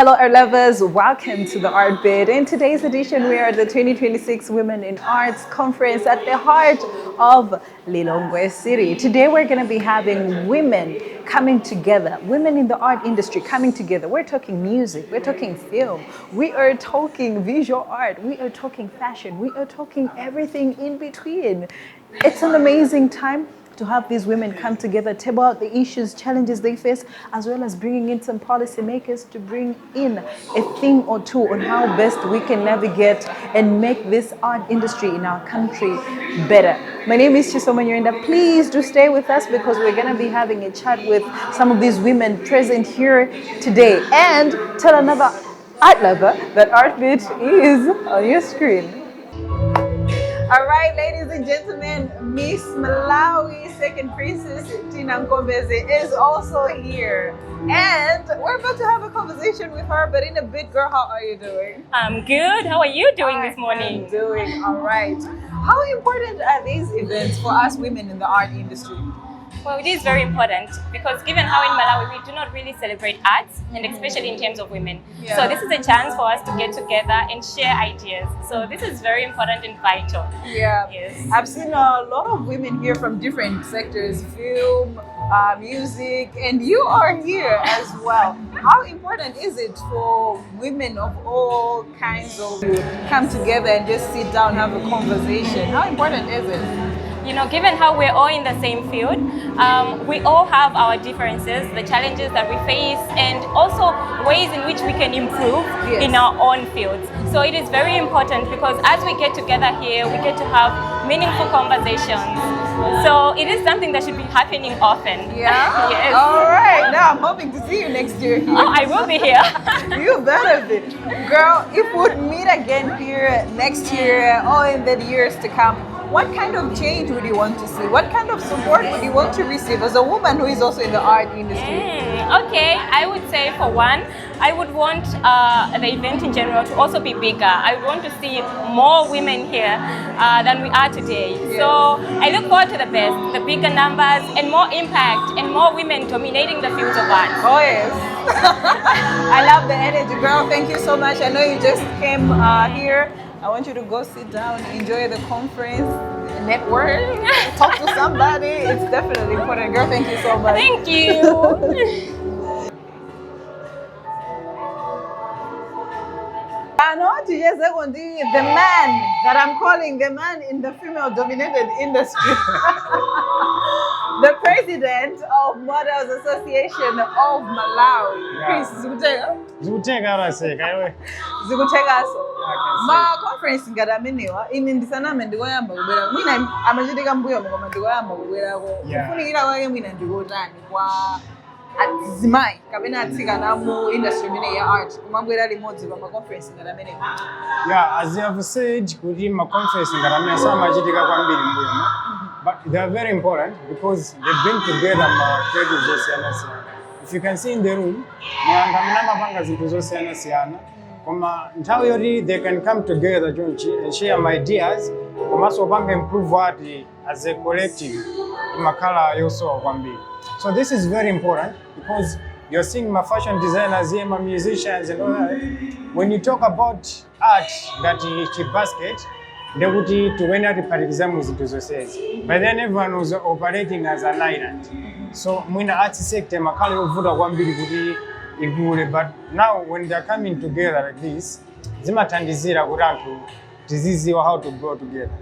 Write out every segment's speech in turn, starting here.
Hello, art lovers. Welcome to the Art Bit. In today's edition, we are at the 2026 Women in Arts Conference at the heart of Lilongwe City. Today, we're going to be having women coming together, women in the art industry coming together. We're talking music, we're talking film, we are talking visual art, we are talking fashion, we are talking everything in between. It's an amazing time to have these women come together, table out the issues, challenges they face, as well as bringing in some policymakers to bring in a thing or two on how best we can navigate and make this art industry in our country better. My name is Chisomo Nyirenda. Please do stay with us because we're going to be having a chat with some of these women present here today. And tell another art lover that Art Bit is on your screen. All right, ladies and gentlemen, Miss Malawi, second princess Tina Nkombezi is also here. And we're about to have a conversation with her, but in a bit. Girl, how are you doing? I'm good. How are you doing this I morning? am doing all right. How important are these events for us women in the art industry? Well, it is very important because given how in Malawi we do not really celebrate arts, and especially in terms of women. So this is a chance for us to get together and share ideas. So this is very important and vital. Yes. I've seen a lot of women here from different sectors, film, music, and you are here as well. How important is it for women of all kinds of to come together and just sit down, have a conversation? How important is it? Given how we're all in the same field, we all have our differences, the challenges that we face, and also ways in which we can improve in our own fields. So it is very important because as we get together here, we get to have meaningful conversations. So it is something that should be happening often. Yeah? Yes. All right. Now I'm hoping to see you next year here. Oh, I will be here. You better be. Girl, if we'd meet again here next year or in the years to come, what kind of change would you want to see? What kind of support would you want to receive as a woman who is also in the art industry? Okay, I would say for one, I would want the event in general to also be bigger. I would want to see more women here than we are today. So I look forward to the best, the bigger numbers and more impact and more women dominating the fields of art. Oh yes. I love the energy, girl. Thank you so much. I know you just came here. I want you to go sit down, enjoy the conference, network, talk to somebody. It's definitely important. Girl, thank you so much. Thank you. Ano tichezeko ndi the man that I'm calling the man in the female dominated industry, the president of Models Association of Malawi. Chris, zikuteka? Zikuteka, raseka iwe. Zikutekaso. I can see. Ma conference ngati amenewa, ine ndisaname, ndikoyamba kubwera. Mwina amachitika mbuyo, koma ndikoyamba kubwerako. Kufunikira kwake mwina ndikotani kwa azimayi kapena atsikana mu industry imene ya art kumabwera limodzi pa ma conference ngati amenewa? Yeah, as you have said, kuti ma conference ngati amene samachitika kwambiri mbuyomo, but they are very important because they bring together ma creatives osiyanasiyana. If you can see in the room, ni anthu amene amapanga zinthu zosiyanasiyana, koma nthawi yoti they can come together chonchi and share my ideas komanso kupanga improve art as a collective imakhala yosowa kwambiri. So this is very important because you're seeing my fashion designers here, my musicians and all that. When you talk about art ngati chibasket, ndekuti tikuyenera tiphatikizamo zinthu zonsezi. By then everyone was operating as an island, so mwina arts sector imakhala yovuta kwambiri kuti ikule, but now when they're coming together like this, zimathandizira kuti anthu tiziziwa how to grow together.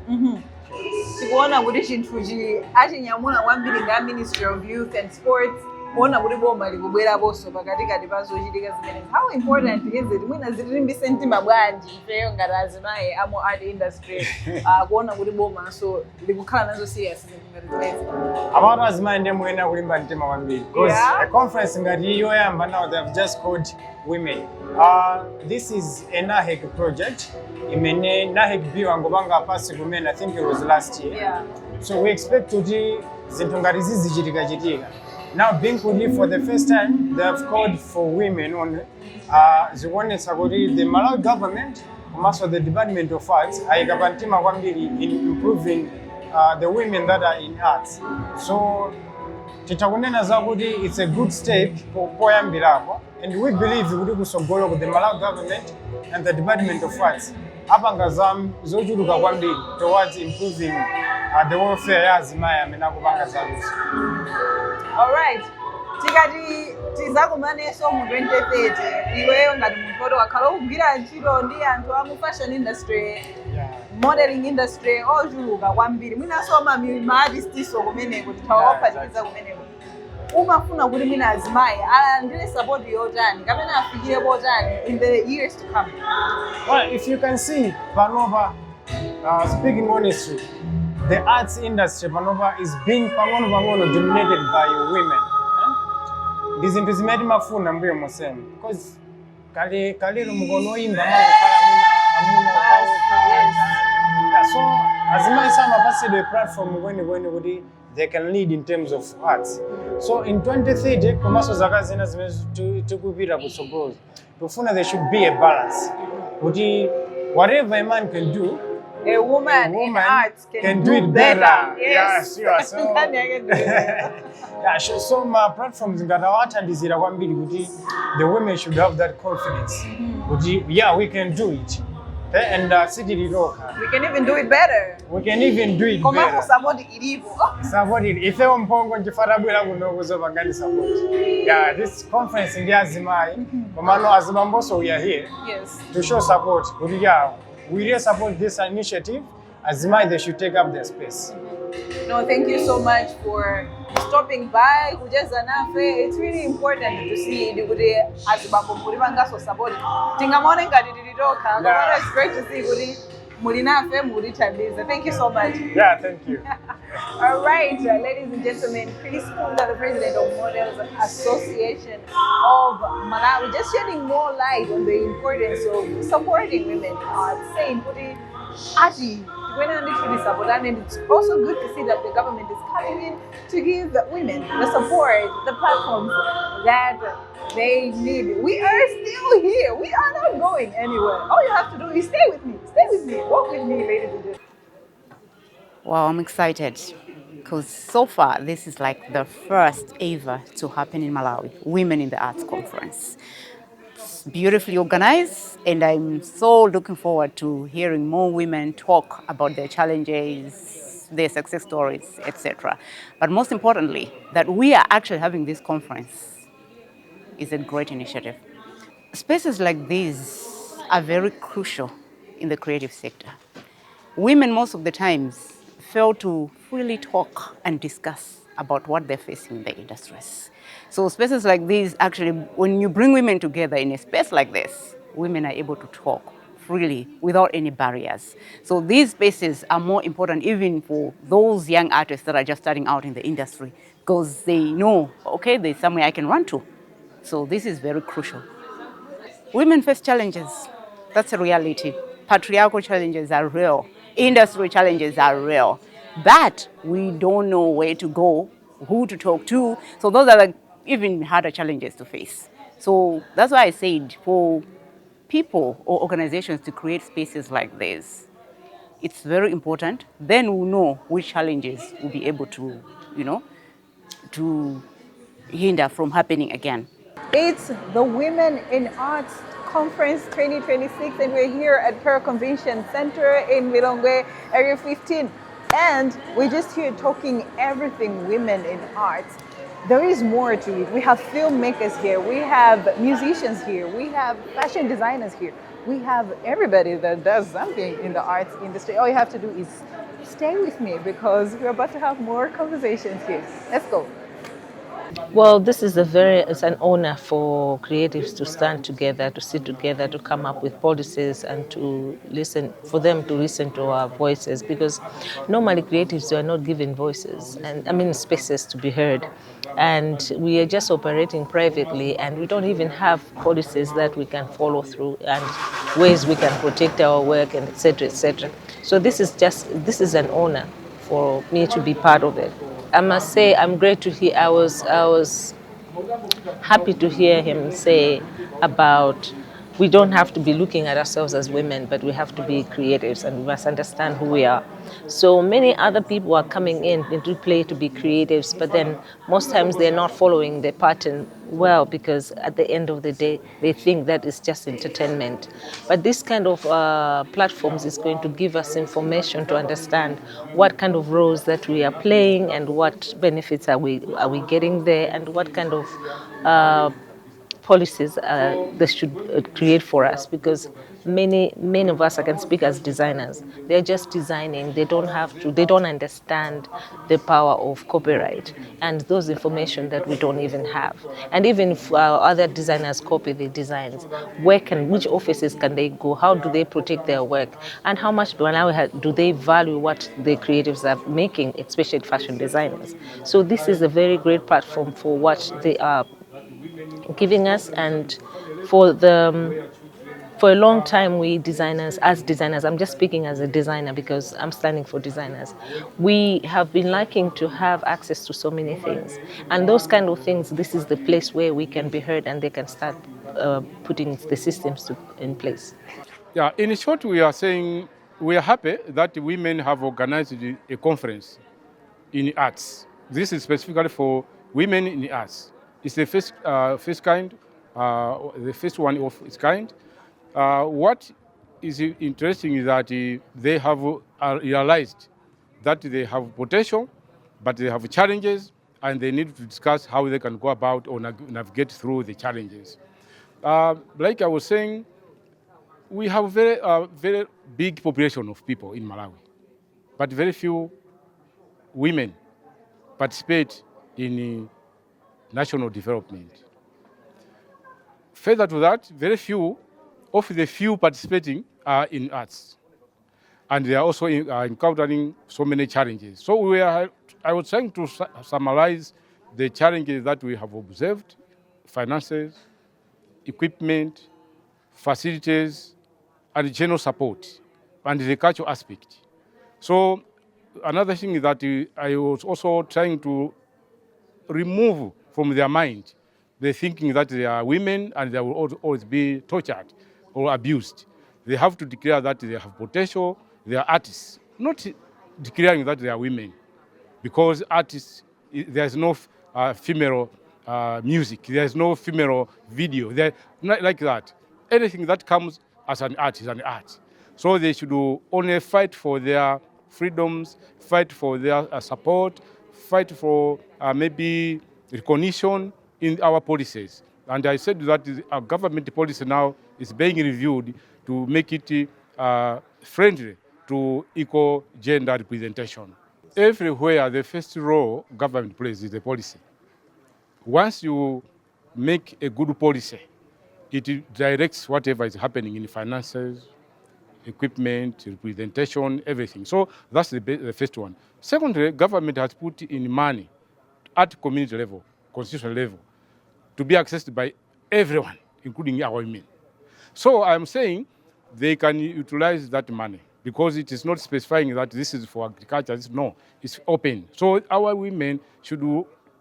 Tikuona kuti chinthuchi achinyamula kwambiri nga Ministry of Youth and Sports, kuona kuti boma likubweraponso pakatikati pa zochitika zimenezi. How important is it? Mwina zitilimbise mtima bwanji ifeyo ngati azimayi amu art industry kuona kuti bomanso likukhala nazo serious zinthu ngati zimenezi? Apatu azimayi ndiye muyenera kulimba mtima kwambiri because a conference ngati iyi yoyamba, now they have just called women. This is a NAHEC project imene NAHEC B wangopanga pasi kumene, I think it was last year. So we expect kuti zinthu ngati zizichitika chitika. Now being kuti for the first time they have called for women only, zikuonetsa kuti the Malawi government komanso the Department of Arts ayika pamtima kwambiri in improving the women that are in arts. So Titha kunena zakuti it's a good step poyambirapo, and we believe kuti kusogolo the Malawi government and the Department of Arts apanga zochuluka kwambiri towards improving the welfare ya azimayi amene akupanga zaluso. Alright, tikati tizakumanenso mu 2030, iweyo ngati munthu woti wakhala ukugwira ntchito ndi anthu a mu fashion industry, modeling industry ochuluka kwambiri, mwinanso ma artist kumeneko, tithawawaphatikiza kumeneko, umafuna kuti mwina azimayi alandire support yotani kapena afikire potani in the years to come? Well, if you can see, panopa, speaking honestly, the arts industry panopa is being pang'ono pang'ono dominated by women. Eh? Ndi zinthu zimene timafuna mbuyo mosema, because kale kalero mukono oyimba mangokhala amuna amuna okhaokha. Yeah, so azimayi samapatsidwe platform kwenikweni kuti they can lead in terms of arts. So in 2030 komanso zaka zina zimene tikupita kutsogolo, tikufuna there should be a balance kuti whatever a man can do, a woman, a woman in arts can do it better. Yes. Yeah, sure. So, Nani can do it better. Yeah, sure. So ma platforms ngati awathandizira kwambiri kuti the women should have that confidence kuti yeah, we can do it. Eh, and sitili tokha. We can even do it better. We can even do it Komanso better. support ilipo. Support it. Ifewo mpongo nchifukwa tabwera kuno kuzopangani support. Yeah, this conference ndi azimayi, komano azibambonso we are here to show support kuti yeah, we really support this initiative. Azimayi, they should take up their space. No, thank you so much for stopping by, kucheza nafe. It's really important to see kuti azibambo mulipangaso support. Tingamaone ngati tili tokha, komano it's great to see kuti muli nafe, mulithandiza. Thank you so much. Yeah, thank you. All right, ladies and gentlemen, Chris Kunda, the president of Models Association of Malawi, just shedding more light on the importance of supporting women in arts, saying, kuti ati tikuyenera ndithu tisapotane, and it's also good to see that the government is coming in to give women the support, the platforms that they need. We are still here. We are not going anywhere. All you have to do is stay with me. Stay with me. Walk with me, ladies and gentlemen. Wow, I'm excited because so far this is like the first ever to happen in Malawi, Women in the Arts Conference. It's beautifully organized, and I'm so looking forward to hearing more women talk about their challenges, their success stories, etc. But most importantly, that we are actually having this conference is a great initiative. Spaces like these are very crucial in the creative sector. Women, most of the times, fail to freely talk and discuss about what they're facing in the industries. So spaces like these, actually, when you bring women together in a space like this, women are able to talk freely without any barriers. So these spaces are more important even for those young artists that are just starting out in the industry, because they know, okay, there's somewhere I can run to. So this is very crucial. Women face challenges. That's a reality. Patriarchal challenges are real. Industry challenges are real. But we don't know where to go, who to talk to. So those are the even harder challenges to face. So that's why I said for people or organizations to create spaces like this, it's very important. Then we'll know which challenges we'll be able to hinder from happening again. It's the Women in Arts Conference 2026, and we're here at Pearl Convention Center in Lilongwe, Area 15. And we're just here talking everything women in arts. There is more to it. We have filmmakers here, we have musicians here, we have fashion designers here, we have everybody that does something in the arts industry. All you have to do is stay with me because we're about to have more conversations here. Let's go. Well, this is it's an honor for creatives to stand together, to sit together, to come up with policies and to listen, for them to listen to our voices, because normally creatives are not given voices and I mean spaces to be heard. And we are just operating privately and we don't even have policies that we can follow through and ways we can protect our work and et cetera, et cetera. So this is an honor for me to be part of it. I must say I'm great to hear, I was happy to hear him say about We don't have to be looking at ourselves as women, but we have to be creatives and we must understand who we are. So many other people are coming in into play to be creatives, but then most times they're not following the pattern well, because at the end of the day they think that it's just entertainment. But this kind of platforms is going to give us information to understand what kind of roles that we are playing and what benefits are we getting there and what kind of policies they should create for us, because many, many of us, I can speak as designers, they're just designing. They don't have to they don't understand the power of copyright and those information that we don't even have. And even if other designers copy the designs, where can which offices can they go? How do they protect their work? And how much do they value what the creatives are making, especially fashion designers? So this is a very great platform for what they are giving us. And for a long time, we designers, as designers, I'm just speaking as a designer because I'm standing for designers, we have been liking to have access to so many things. And those kind of things, this is the place where we can be heard and they can start putting the systems in place. Yeah, in short, we are saying we are happy that women have organized a conference in arts. This is specifically for women in the arts. It's the first kind, the first one of its kind. What is interesting is that they have realized that they have potential, but they have challenges, and they need to discuss how they can go about or navigate through the challenges. Like I was saying, we have very big population of people in Malawi, but very few women participate in national development. Further to that, very few of the few participating are in arts. And they are also encountering so many challenges. So I was trying to summarize the challenges that we have observed: finances, equipment, facilities, and general support, and the cultural aspect. So another thing is that I was also trying to remove from their mind the thinking that they are women and they will always be tortured or abused. They have to declare that they have potential, they are artists, not declaring that they are women. Because artists, there is no female music, there is no female video, there, not like that. Anything that comes as an art is an art. So they should only fight for their freedoms, fight for their support, fight for maybe recognition in our policies. And I said that our government policy now is being reviewed to make it friendly to equal gender representation. Everywhere, the first role government plays is the policy. Once you make a good policy, it directs whatever is happening in finances, equipment, representation, everything. So that's the first one. Secondly, government has put in money at community level, constitutional level, to be accessed by everyone, including our women. So I'm saying they can utilize that money because it is not specifying that this is for agriculture. This, no, it's open. So our women should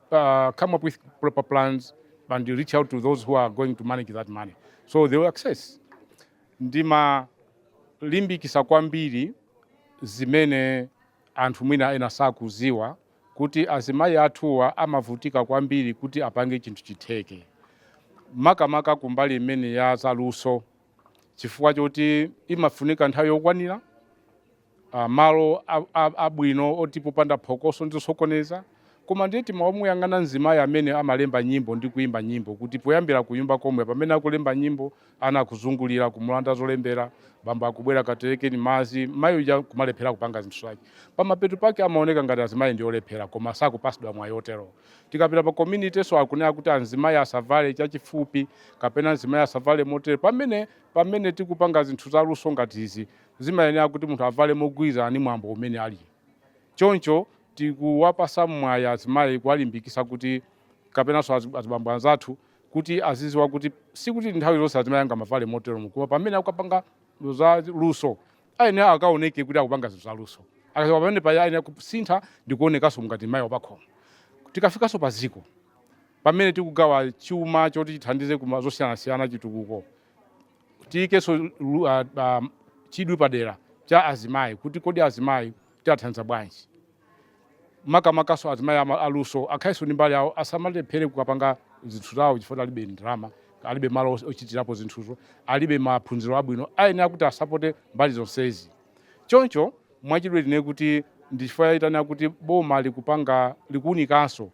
come up with proper plans and reach out to those who are going to manage that money. So they will access. Ndimalimbikisa kwambiri zimene anthu mwina ena sakuziwa kuti azimayi athuwa amavutika kwambiri kuti apange chinthu chitheke, makamaka kumbali imene ya zaluso, chifukwa choti imafunika nthawi yokwanira, malo abwino oti popanda phokoso ndi zosokoneza. Koma ndiye timamuyang'ana mzimayi amene amalemba nyimbo ndi kuimba nyimbo kuti poyambira kuyimba komwe, pamene akulemba nyimbo, ana akuzungulira kumulanda zolembera, bambo akubwera, "Katerekeni madzi," mayi uja kumalephera kupanga zinthu zake. Pamapeto pake amaoneka ngati azimayi ndi olephera, koma sakupasidwa mwayi otero. Tikapita pa community, so akunena kuti azimayi asavale chachifupi kapena azimayi asavale motere, pamene tikupanga zinthu zaluso ngati izi, zimayenera kuti munthu avale mogwirizana ndi mwambo umene ali. Choncho tikuwapasa mwayi azimayi, kuwalimbikisa kuti kapenanso azibambo anzathu kuti aziziwa kuti sikuti nthawi zonse azimayi angamavale motero, koma pamene akukapanga za luso ayenera akaoneke kuti akupanga zinthu za luso. Akachoka pamene paya, ayenera kusintha ndi kuonekanso ngati mayi wapakhomo. Tikafikanso pa ziko pamene tikugawa chuma choti chithandize kuma zosiyanasiyana, chitukuko, Tiyikenso chidwi padera cha azimayi, kuti kodi azimayi tiathandiza bwanji, makamakaso azimayi aluso akhalenso ndi mbali yawo, asamalephere kukapanga zinthu zawo chifukwa alibe ndalama, alibe malo ochitirapo zinthuzo, alibe maphunziro abwino. Ayenera kuti asapote mbali zonsezi. Choncho mwachidule tine kuti ndichifukwa itanena kuti boma likupanga, likuwunikanso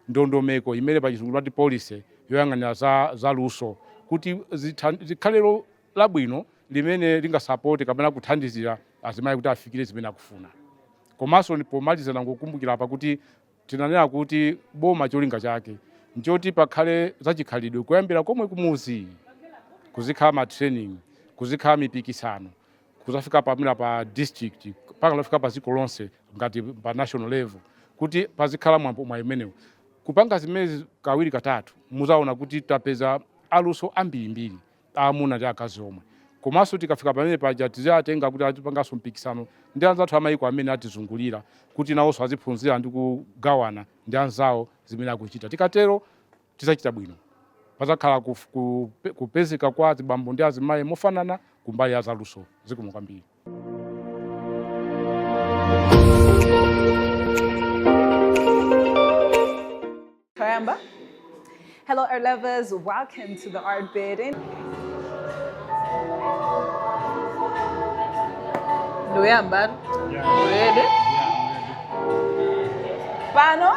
ndondomeko imene pachizungu timati policy yoyang'anira za luso, kuti zikhale labwino limene lingasapote kapena kuthandizira azimayi kuti afikire zimene akufuna. Komanso pomaliza, nangokumbukira apa kuti tinanena kuti boma cholinga chake nchoti pakhale zachikhalidwe kuyambira komwe kumuzi, kuzikhala ma training, kuzikhala mipikisano, kuzafika pamene pa district, mpaka lafika pa dziko lonse ngati pa national level, kuti pazikhala mwambo mwayi umenewu. Kupanga zimezi kawiri katatu, muzaona kuti tapeza aluso ambirimbiri, aamuna ndi akazi omwe. Komanso tikafika pamene paja, tiziatenga kuti azipanganso mpikisano ndi anzathu amayiko amene atizungulira, kuti nawonso aziphunzira ndi kugawana ndi anzawo zimene akuchita. Tikatero tidzachita bwino, pazakhala kupezeka kwa azibambo ndi azimayi mofanana kumbali ya zaluso. Zikomo kwambiri. Toyamba. Hello, art lovers. Welcome to the Art Bid. Nduyamba. Yeah. Ready? Yeah, I'm ready. Pano.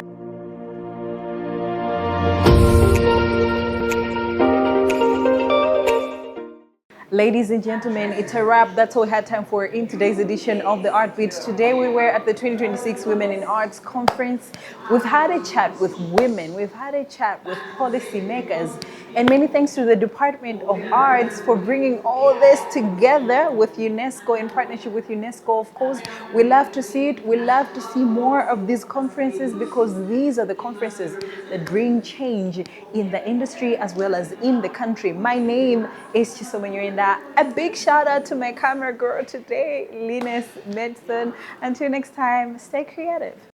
Ladies and gentlemen, it's a wrap. That's all we had time for in today's edition of the Art Beat. Today we were at the 2026 Women in Arts Conference. We've had a chat with women, we've had a chat with policymakers, and many thanks to the Department of Arts for bringing all this together with UNESCO, in partnership with UNESCO. Of course, we love to see it. We love to see more of these conferences because these are the conferences that bring change in the industry as well as in the country. My name is Chisomo Nyirenda. A big shout out to my camera girl today, Linus Medson. Until next time, stay creative.